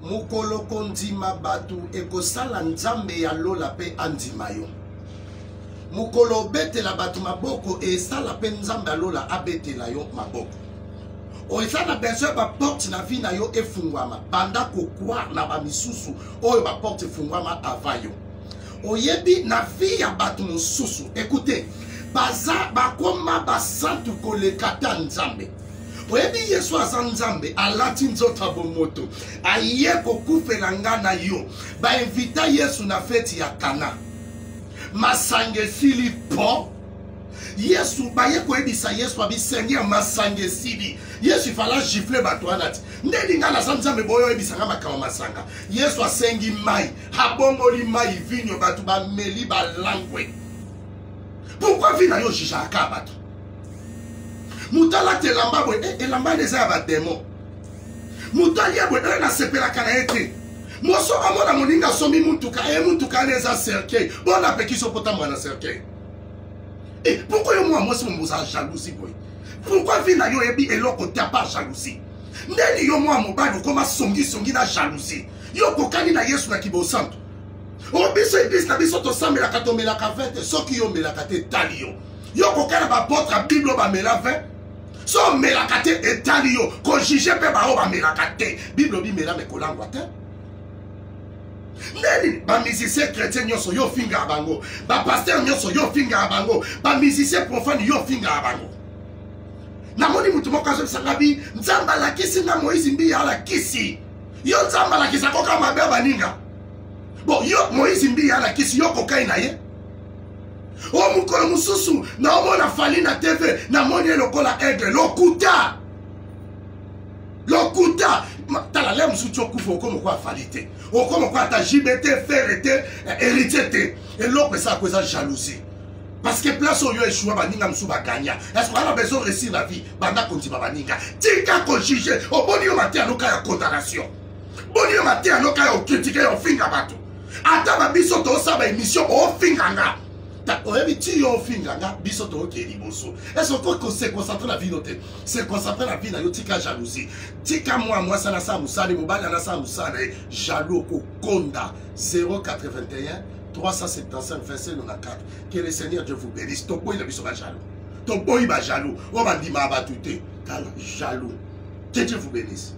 Mokolo kondima bato ekosala Nzambe ya lola pe andima yo. Mokolo obetela bato maboko esala pe Nzambe ya lola abetela yo maboko. Oza na besoin ba porte na vie na yo efungwama, banda ko croire na ba misusu oyo ba porte efungwama avant yo. Oyebi na vie ya bato mosusu, écoutez, baza bakoma basantu koleka ta Nzambe. Oyebi Yesu aza Nzambe, alati nzoto ya bomoto, aye kokufela nga na yo. Bainvita Yesu na feti ya Kana, masanga esili po Yesu baye koyebisa Yesu abi Seigneur, masanga esili. Yesu ifala gifle bato wana ti ndeni nga naza Nzambe, boyo oyebisa nga makambo masanga. Yesu asengi mai, abongoli mai vinyo, bato bameli balangwe. Pourquoi vie na yo jugeaka bato? Moto alata elamba boye, eh, elamba wana eza ya bademo. Moto alia boye, oyo nasepelaka na ye te. Moso amona moninga asombi motuka, e motuka wana eza cercueil. Bona apekisi yo potambola na cercueil. E pourquoi yo mwa mwasi momboza jalousie boye? Pourquoi vie na yo oyebi eloko te apart jalousie? Ndeni yo mwa mobali okoma songisongi na jalousie? Yo okokani na Yesu na kibosantu. O biso eglise na biso tosambelaka, tomelaka vin te. Soki yo omelaka te, etali yo. Yo okokana ba apôtre ya Bible oyo bamela vin? So omelaka te, etali yo. Kojuge mpe baoyo bamelaka te. Bible obi mela me kolangwa te. Ndeni ba musicien chrétien nyonso yo ofingaka bango, ba pasteur nyonso yo ofingaka bango, ba musicien profane yo ofingaka bango. Namoni motu moko azobisa nga bi Nzambe alakisi nga Moïse Mbiye alakisi yo. Nzambe alakisa koka mabe ya baninga. Bon, yo Moïse Mbiye alakisi yo kokai na ye. O mokolo mosusu naomona Fally na TV, namoni ye lokola aigle. Lokuta, lokuta. Tala le mosusu ti okufa okoma kwa Fally te, okoma kwa ata JB te, Ferre te, Héritier te. Eloko esalaka eza jalousie. Parce que place oyo échoua baninga mosusu bagagna. Est-ce qu'on a besoin réussir la vie? Banda kondima baninga. Tika kojuge. Oboni yo mateya noka ya condamnation. Boni yo mateya noka ya okritike, ya ofinga bato. Ata ba biso tosala ba émission ofinga nga. Oyebi ti yo ofinga nga, biso tookee liboso. Est-ce que okoki se concentrer na vie no te? Se concentrer na vie na yo, tika jalousie. Tika mwa mwasi anasala mosala, mobali anasala mosala ye. Jaloux okokonda. 081 375 27 94. Que le Seigneur Dieu vous bénisse. Toboyi na biso ba jaloux. Toboyi ba jaloux. Oyo bandima bato te. Tala jaloux. Que Dieu vous bénisse.